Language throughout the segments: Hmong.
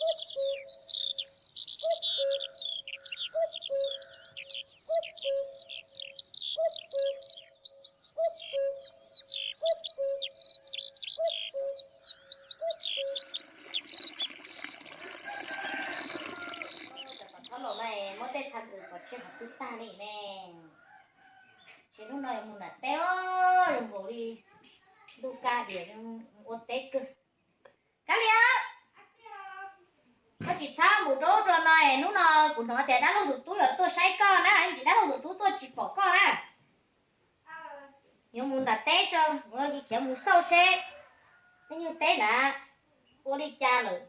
Thaum laus no muab tej txha kws pov tseg qhov twg tag li ne. Ces hnub no yuav mus nram teb os, zoo nkaus li ntuj kaj diam, ua teb kawg. Kab Lis, koj tsis txhob mus rau ub rau no es hnub no kuv hnov tias dab laug tus tub yuav tuaj saib koj na, tsis dab laug tus tub tuaj tsis pom koj na. Yuav mus nram teb tso, yuav khiav mus xauj seb peb yawg teb na ua li cas lawm.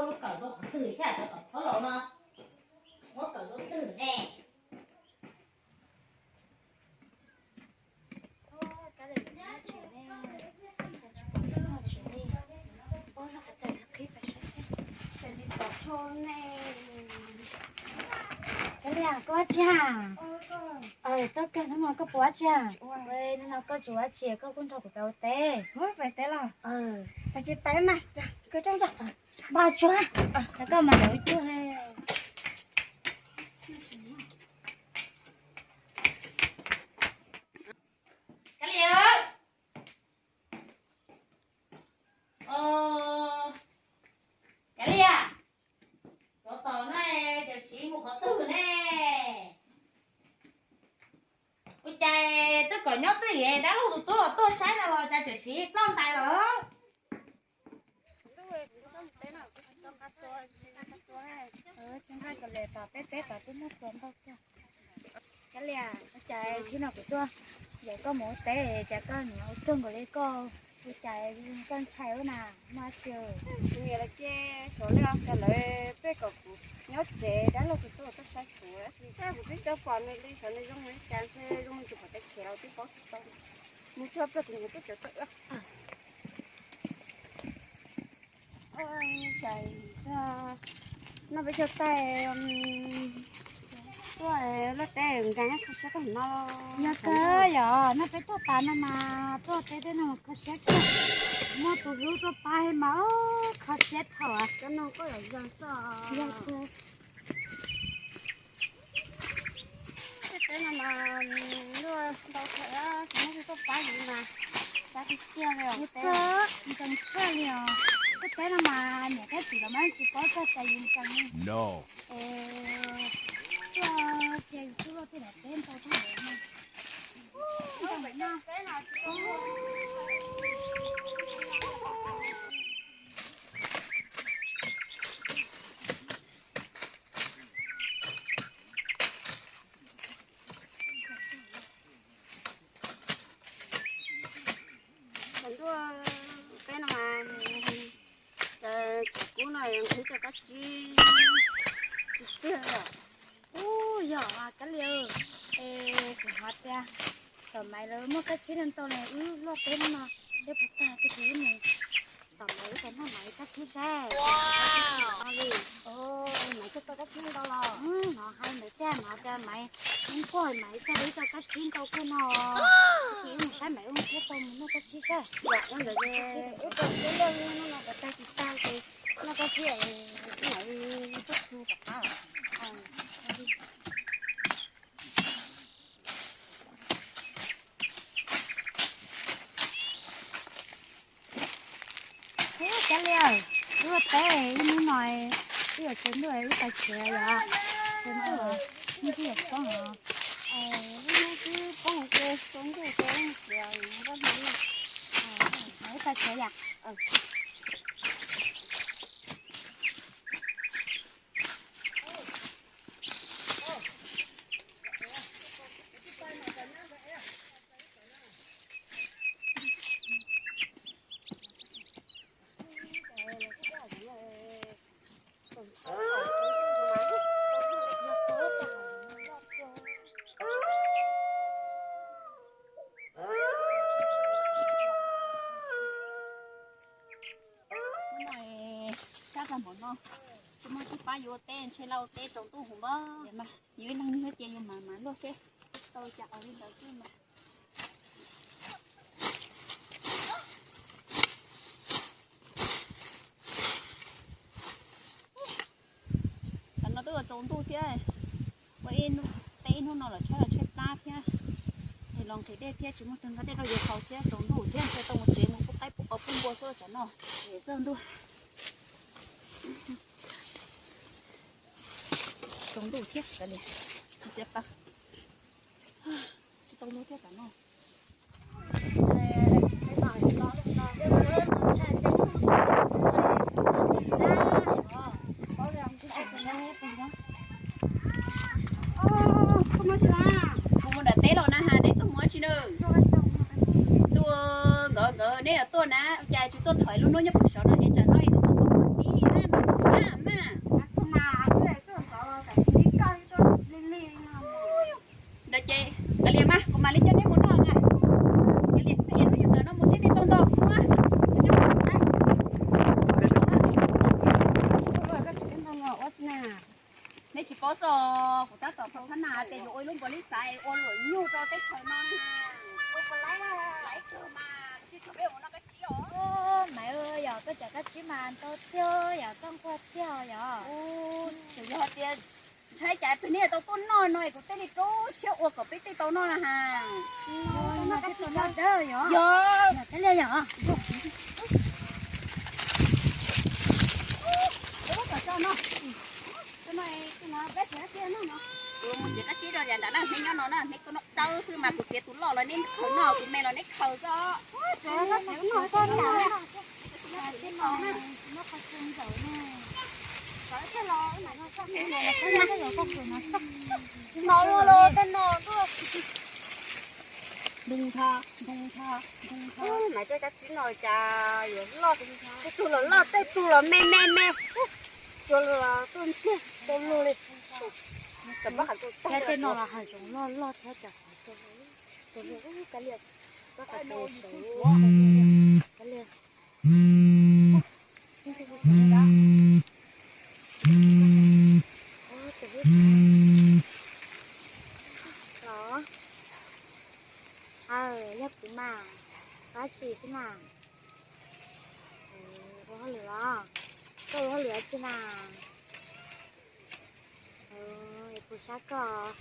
Lub kawm rau qhov twg thiab, cov thaum laus no muab kawm rau twg ne? Kab Lis, koj ua dab tsi ha? Tuaj kawg, hnub no koj puas ua dab tsi ha? Hnub no koj tsis ua dab tsi, koj kuj nrog kuv pais ua teb. Pais teb los? Pais tsis pais mas, koj tsuag, koj mas lawv cuag. Kab Lis, Kab Lis, rov tom no, Cawm Siv mus qhov twg ne? Ua cas twb kom nyob twj ywm, dab laug tus tub los tuaj saib no los cas Cawm Siv ploj ntais lawm? Tsis nqaij kom lawm, tom peb teb tom twb muaj tua ntau kawg. Kab Lis, ua cas txij no kuv tuaj yaum koj mus ua teb cas koj niam ua tuag nkaus li, koj ua cas koj ntshai ua na, muaj dab tsi? Kuv niam lawv ces xyov li os, cas lawv pheej kom kuv nyob tsev, dab laug tus tub tuaj saib kuv, tab sis kuv twb tsis pom nws li, xyov nws zoo li cas, ntshe zoo li tus pom teb khiav los twb paub tsis tau. Mus tsuag pliag kuv niam twb tseem tuaj ua. Cas no peb cog taig tuaj luaj teb nkees kho siab kawg no. Yog kawg yom, no peb tuaj tas no mas tuaj teb teb no mas kho siab kawg. Muaj tus hlub tuaj pab mas kho siab dhau. Cov no koj yog zog xwb. Yog kawg. Tej teb no mas luaj ntau thawm, tsis muaj tus tuaj pab li mas sab tiag tiag li os. Yog kawg, nkees tshaj li os. Tej teb no mas niam thiab txiv lawv mas tsis paub txog cas yus nkees li. Es tuaj cia yus tuaj luaj tej daim teb ntau tshaj li no. Thaum ntuj peb no mas, cov txiv kub no nqhis tau kab tsib tiag tiag li. Ub, yog Kab Lis, es kuv hais tias tom Maiv lawv muaj kab tsib ntau ntau ne, wb luaj teb no seb puas tag, tab sis wb mus tom Maiv wb tau noj Maiv kab tsib saib. Maiv tuaj tau kab tsib ntau los? Hnov hais ntawd tiag, hnov tias Maiv, Maiv tag wb tau kab tsib ntau kawg no. Tab sis wb mus saib Maiv, wb mus thiab tau mus noj kab tsib saib. Wb tau tsis luaj no, tag tsis tag ces noj kab tsib, Maiv tuaj txug tom qab. Ub, Kab Lis, wb ua teb ib hnub no, twb yuav tsaus ntuj wb pais tsev yom. Tsaus ntuj, hnub twb yuav poob os. Hnub twb poob ces tsaus ntuj ces wb mus tsev, wb pais tsev yom. Hnub no kab tag npaum no, Muaj tib pab yuav ua teb ntshe laj ua teb tsaus ntuj hos npab. Yus ib leeg nyob ces yus mam mam luaj seb tau cas li ntawd xwb mas. Tam no twb ua tsaus ntuj thiab, ua teb ib hnub no los tshaib los tshaib plab thiab, es los nqhis dej thiab tsis muaj twg nqa dej rau yus haus thiab, tsaus ntuj thiab ntshe tau mus tsev mus pub qaib pub qaub pub npua xwb tam no. Tsaus ntuj, tsaus ntuj thiab, tsis txiav taws, tsis tau lub thiab tam no. Kuv mus nram teb los na has neb tuaj mus tsi na. Tuaj nkawd nkawd neb yuav tuaj na, cas tsis tuaj thov lub hnub nyob puag saud no es tsam no es tuaj tuaj tuaj tib li na, mas mas. Ntawd ces kav liam mas kuv mam li coj neb mus noj na. Kav liam, es lub yug ntawm no mus thiab nej tau nto kuv. Neb tsis paub txog kuv tab tom thov thab nas tias yuav ua ib lub npaum li xav ua luam nyuj rau teb chaws no na. Ua puas laib, laib kawg mas, tsis tshua peb ua no kab tsib os. Maiv, yog koj cov kab tsib mas ntau tiag, yog koj nquag tiag yog. Tsuas yog tias ntshai cas peb niaj tau tuaj noj no es kuv thiaj li rau siab ua kom peb tej tau noj na has. Yog, yog, yog. Tus no, tus no, peb tsev kab tsib rau yam nram na, neb nyob no na, neb tuaj noj dawb xwb mas, tus txiv tus loj los neb khaws noj, tus me los neb khaws xwb. Ntoo tha, ntoo tha, ntoo tha. Mas tej kab tsib no cas yuav loj, tej tug los loj, tej tug los me me me, tsuas los tuaj ntxiag tau luag li. Thiab tej no los hav zoov loj loj thiab cas qhov tau luag, kav liam, koj qhov tau saud, kav liam. Los, yog kuv mas, dab tsi xwb mas. Ua hauj lwm los? Koj ua hauj lwm dab tsi na? Kuv sab koj.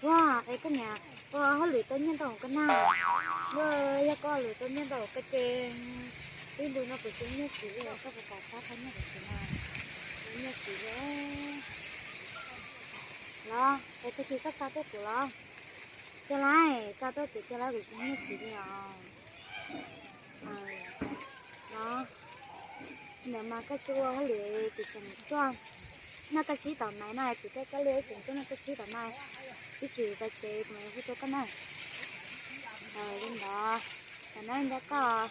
Ua, es koj niam, ua hauj lwm tau nyiaj ntau koj na? Yog koj hauj lwm tau nyiaj ntau koj ces, ib ntu no kuv tsis muaj nyiaj siv li, koj puas kam pab thauj nyiaj kuv siv na? Kuv nyiaj siv li. Los, es tag kis koj xa tuaj kuv los? Cia lais, xa tuaj kuv cia lais, kuv tsis muaj nyiaj siv li os. Los, ntawd mas koj tsis ua hauj lwm, kuv tseem tuaj noj koj tsib tom no na, kuv thiaj koj li tseem tuaj noj koj tsib tom no, ib tsam txog tsev kuv mam hu rau koj na. Li ntawd, tam no nco koj.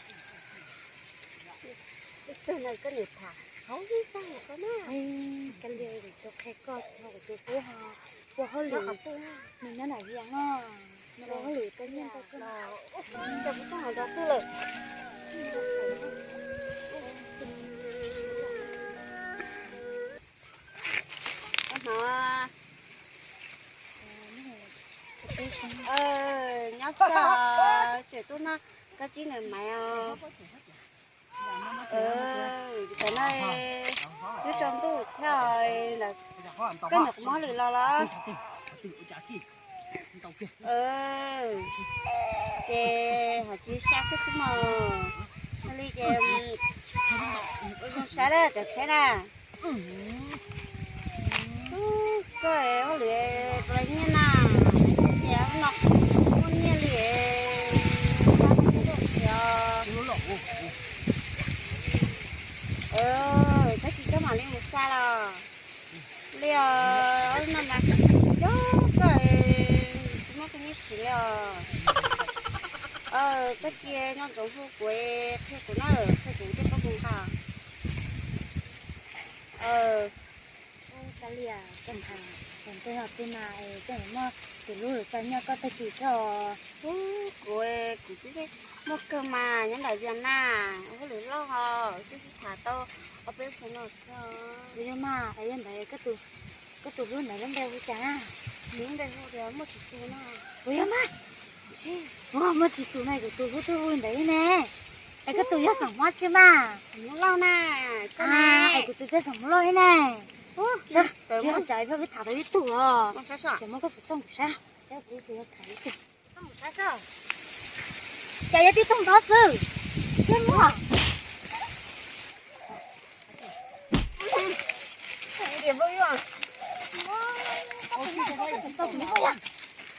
Koj niam tham hauv ib tag koj na. Koj li kuv tus qhe koj, kuv tus qub ho ua hauj lwm, nws nyob nram Vias no, nws ua hauj lwm tau nyiaj ntau kawg. Kuv tau hauv zos xwb lawm. Nyob koj, tseem tuaj noj koj tsib ntawm Maiv os. Tam no twb tsaus ntuj thiab lawm, koj niam kuv muab hauj lwm los los? Ces hais tsis sab koj xwb mog. Yog li ces ua zoo saib lawm cov tsheb na. Koj hauj lwm puas nyiaj na? Ces no muaj nyiaj li, tab sis koj mam li mus xa los li os. No mas yog koj tsis muaj koj nyiaj siv li os. Koj cia nco ntsoov hu kuv, qhia kuv na, qhia kuv thiaj paub mus nqa. Ua li koj tham, tus no es koj muaj Tus hlub, txog nyob koj tag kis tso. Ub, kuv, kuv twb muaj kawg mas, nyob nram Vias Naj, hauj lwm loj os, twb sib tham tau ob peb xyoos no xwb. Puas yog mas, es yog ntawd koj tus hlub ntawd lub npe hu cas na? Nws lub npe hu tias Muaj Tsis Tus no. Puas yog mas? Muaj Tsis Tus no kuv tus hlub tuaj hu ntawd ne. Es koj tus yog xeem Hmoob tsi mas? Xeem Hmoob Lauj na. Es kuv tus yog xeem Hmoob Lauj ne. Sab, tsis yog tsam peb tham tau ib tug os. Ces muab koj saum rooj kuv saib, saib kuv tus yog tham ib tug. Cas yog tib tug nto xwb thiab muaj.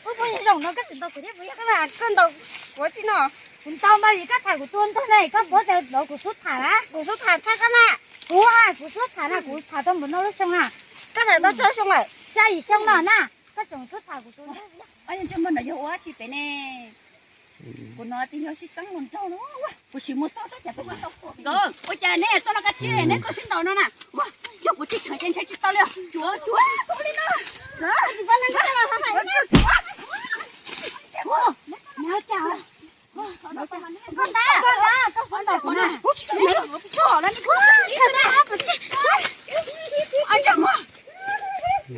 Ub, puas yog zaum no koj tseem ntaus kuv thiab puas yog? Koj ntaus kuv tsi no? Kuv ntaus mas vim koj tham kuv tus ntog ne, koj puas tias kuv xub tham na? Kuv xub tham tshaj koj na. Kuv hais kuv xub tham na, kuv tham tau npaum no lub xyoo na. Koj tham tau tsawg xyoo lawm? Xya yim xyoo no na, koj tseem xub tham kuv tus ntog. Ob niag ntsej muag no yog ua dab tsi pem ne? Kuv no tij laug sib txeeb mus nraug no, kuv sim mus xauj seb cas peb sib ntaus. Nkawd ua cas neb tuaj no kab tsib neb tuaj sib ntaus no na? Yog kuv tsis cheem ces ntshai tsis tau li. Tsuav tsuav txhob li no.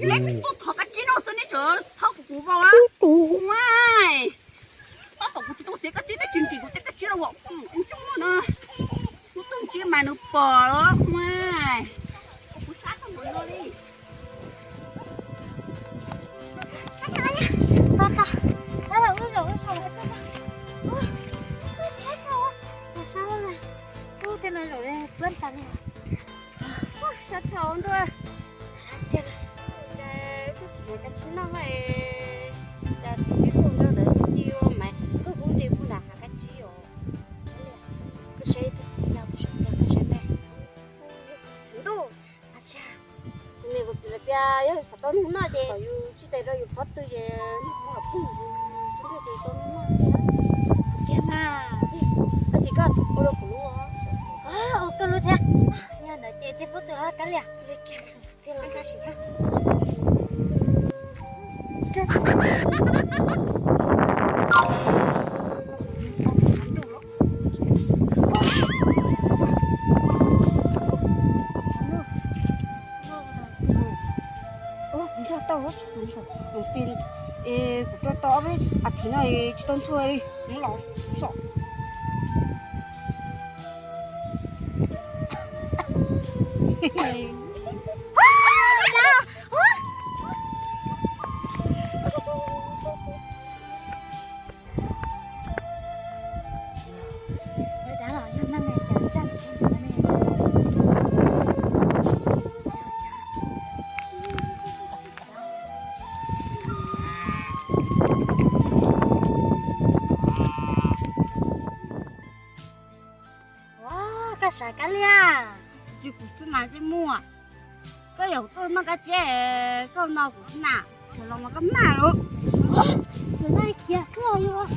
Neb tuaj thov kab tsib no xwb neb tseem thauj kuv kuv vau. Tab tom kuv tsis tau txiav kab tsib, tab tsis nkim kuv tej kab tsib los ua ntsoog no. Kuv tuaj ntsib mas nws pom los mas. Kuv sab koj mus no li. Ub, tej no zaum li tuab tas li. Sab dhau ntuj. Sab tiag li. Ces tus txiav kab tsib no mas, cas txiv twb tuaj nrog ntawd tus tij ua mas koj kuj nres puag nram hav kab tsib os. Koj saib tus txiv yog tus saum ntawd koj saib me. Ntuj, a tsis, tus niam tus txiv lawv tias yog xav tau nug noj ces kom yus tsis tes rau yus pob tw ces nug mus phooj ywg ces tau nug noj tiag. Tiag mas. Koj txiv koj ua rau kuv lub, ua koj lub thiab. Yog ntawd ces tej pob tw los kab liam. Kuv nrog tau, kuv rau tau ob peb as thiv no tsis tau ntxhua li, kuv los so. Ua, koj sav kab liam. Tsis kuv xwb mas tsis muaj. Koj yuav kuv tuaj noj kab tsib, koj noj kuv xwb na. Tsis los mas koj maj lawm. Tus no khiav tuaj yuav.